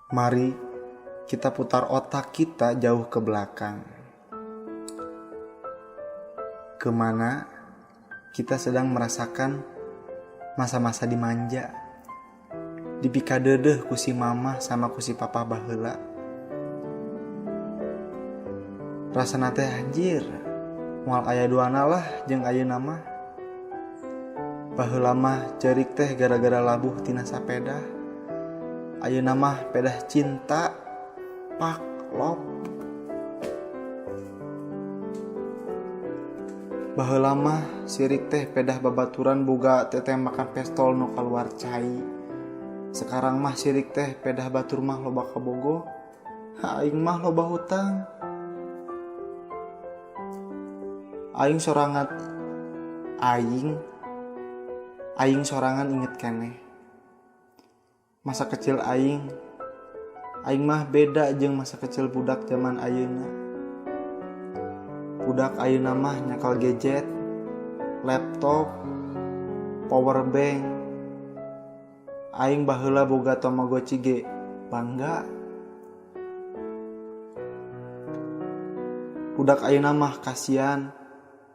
Mari kita putar otak kita jauh ke belakang. Kemana kita sedang merasakan masa-masa dimanja. Dipikadedeh ku si mama sama ku si papa baheula. Rasana teh anjir, moal aya duana lah jeung ayeuna mah. Baheula mah ceurik teh gara-gara labuh tina sapeda. Ayeuna mah pedah cinta pak lop. Baheula mah sirik teh pedah babaturan boga tetembakan pestol nu kaluar cai. Sekarang mah sirik teh pedah batur mah loba kabogoh, aing mah loba hutang. Aing sorangan aing aing sorangan inget keneh. Masa kecil aing, aing mah beda jeung masa kecil budak zaman ayeuna. Budak ayeuna mah nyakal gadget, laptop, power bank. Aing baheula boga Tamagotchi ge bangga. Budak ayeuna mah kasian,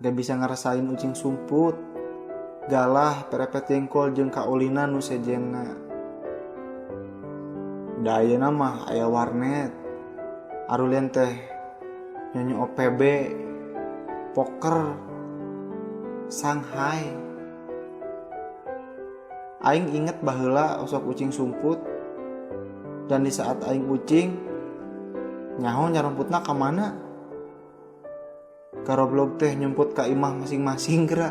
gak bisa ngerasain ucing sumput, galah perepet jengkol jeung kaulinan nu sejenna. Da ayeuna mah aya warnet, arulen teh nyonyo OPB, poker, Shanghai. Aing inget baheula osok ucing sumput, dan di saat aing ucing nyaho nyarumputna ka mana? Garoblog teh nyumput ka imah masing-masing geura.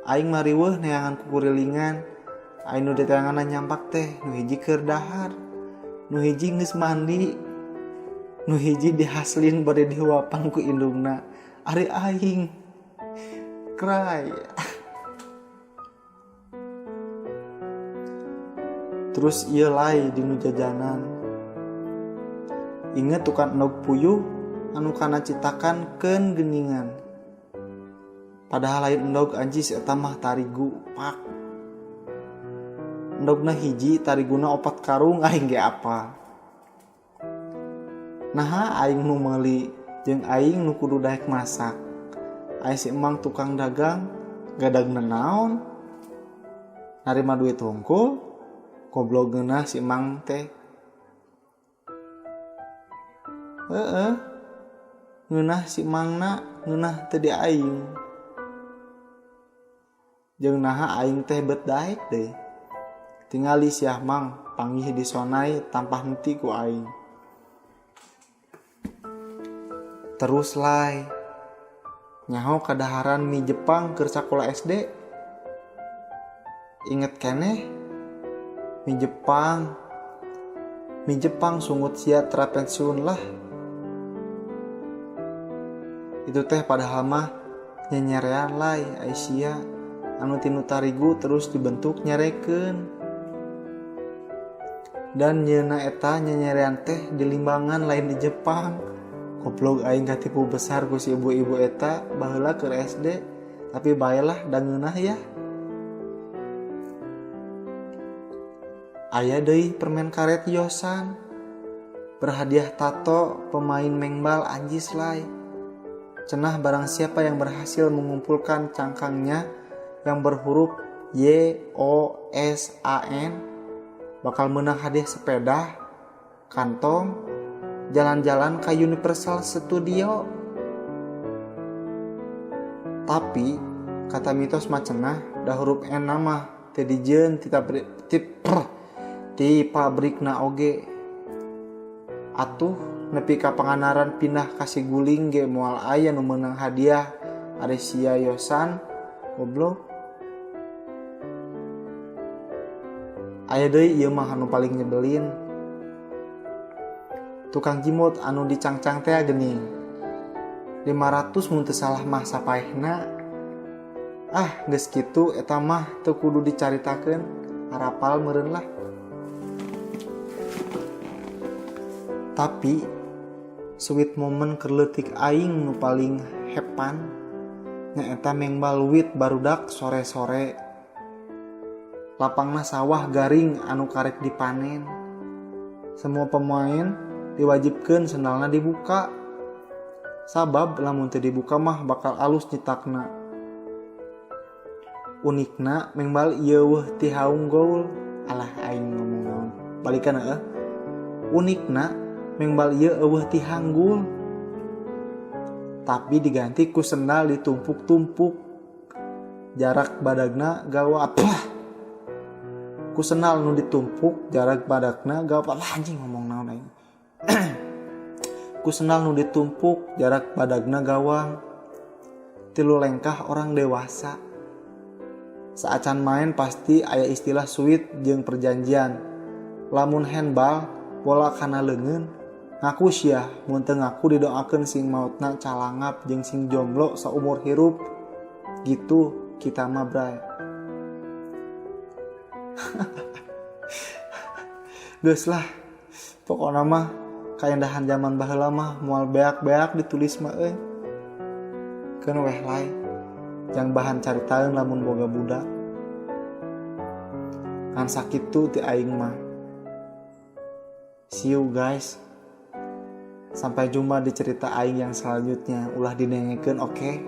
Aing mah riweuh neangan kukurilingan. Aing nu diteanganna nyampak teh nu hiji keur dahar, nu hiji geus mandi, nu hiji dihaslin bade dihuapan ku indungna. Ari aing cry. Terus ieu lay di nu jajanan. Inget tukang endog puyuh anu kana citakan keun geuningan. Padahal lain endog anjis eta mah tarigu pak. Endogna hiji tariguna 4 karung aing ge apa. Naha aing nu meuli jeung aing nu kudu daek masak. Aing si emang tukang dagang gadagna naon? Narima duit hungkul, goblok geunah si emang teh. Heeh. Ngeunah si emangna, ngeunah teu di aing. Jeung naha aing teh bet daek deui. Tingali siah mang panggih di sonai tanpa henti ku aing. Terus lay nyaho kadaharan mie Jepang keur sakola SD. Inget keneh mie Jepang. Mie Jepang sungut sia tera pensiun lah. Itu teh padahal mah nyenyerean lay Aisyah anu tinu tarigu terus dibentuk nyerekeun. Dan nyeuna eta nyenyerean teh di Limbangan lain di Jepang. Goblok aing katipu besar ku si ibu-ibu eta baheula keur SD, tapi baelah da ngeunah ya. Aya deui permen karet Yosan berhadiah tato pemain mengbal anjis lay. Cenah barang siapa yang berhasil mengumpulkan cangkangnya yang berhuruf Y O S A N bakal menang hadiah sepeda, kantong, jalan-jalan ke Universal Studio. Tapi kata mitos mah cenah da huruf N mah teu dijieun ti pabrikna oge. Atuh nepi ka Pangandaran pindah ka Siguling ge moal aya nu meunang hadiah ari sia Yosan goblok. Aya deui ieu mah anu paling nyebelin. Tukang jimot anu dicangcang teh geuning. 500 mun teu salah mah sapaehna. Ah, geus kitu eta mah teu kudu dicaritakeun, arapal meureun lah. Tapi sweet moment keur leutik aing nu paling hepan nyaeta mengbal wit barudak sore-sore. Lapangna sawah garing anu karek dipanen. Semua pemain diwajibkeun sendalna dibuka. Sabab lamun teu dibuka mah bakal alus nyitakna. Unikna mengbal ieu euweuh tihaung gaul. Alah, aing ngomong naon. Balikan heueuh. Unikna mengbal ieu euweuh tihanggul. Tapi diganti ku sendal ditumpuk-tumpuk. Jarak badagna gawa apa? Ku sendal nu ditumpuk jarak badagna gawa apa, anjing ngomong naon aing. Ku sendal nu ditumpuk jarak badagna gawang. 3 lengkah orang dewasa. Saacan main pasti aya istilah suit jeung perjanjian. Lamun handball bola kana leungeun ngaku sia, mun teu ngaku didoakeun sing mautna calangap jeung sing jomblo saumur hirup. Gitu kita mah, bray. Geus lah, pokokna mah kaendahan zaman baheula mah moal beak-beak ditulis mah euy. Keun weh lae jang bahan caritaeun lamun boga budak. Ngan sakitu ti aing mah. See you guys. Sampai jumpa di cerita aing yang selanjutnya. Ulah didengekeun, oke? Okay?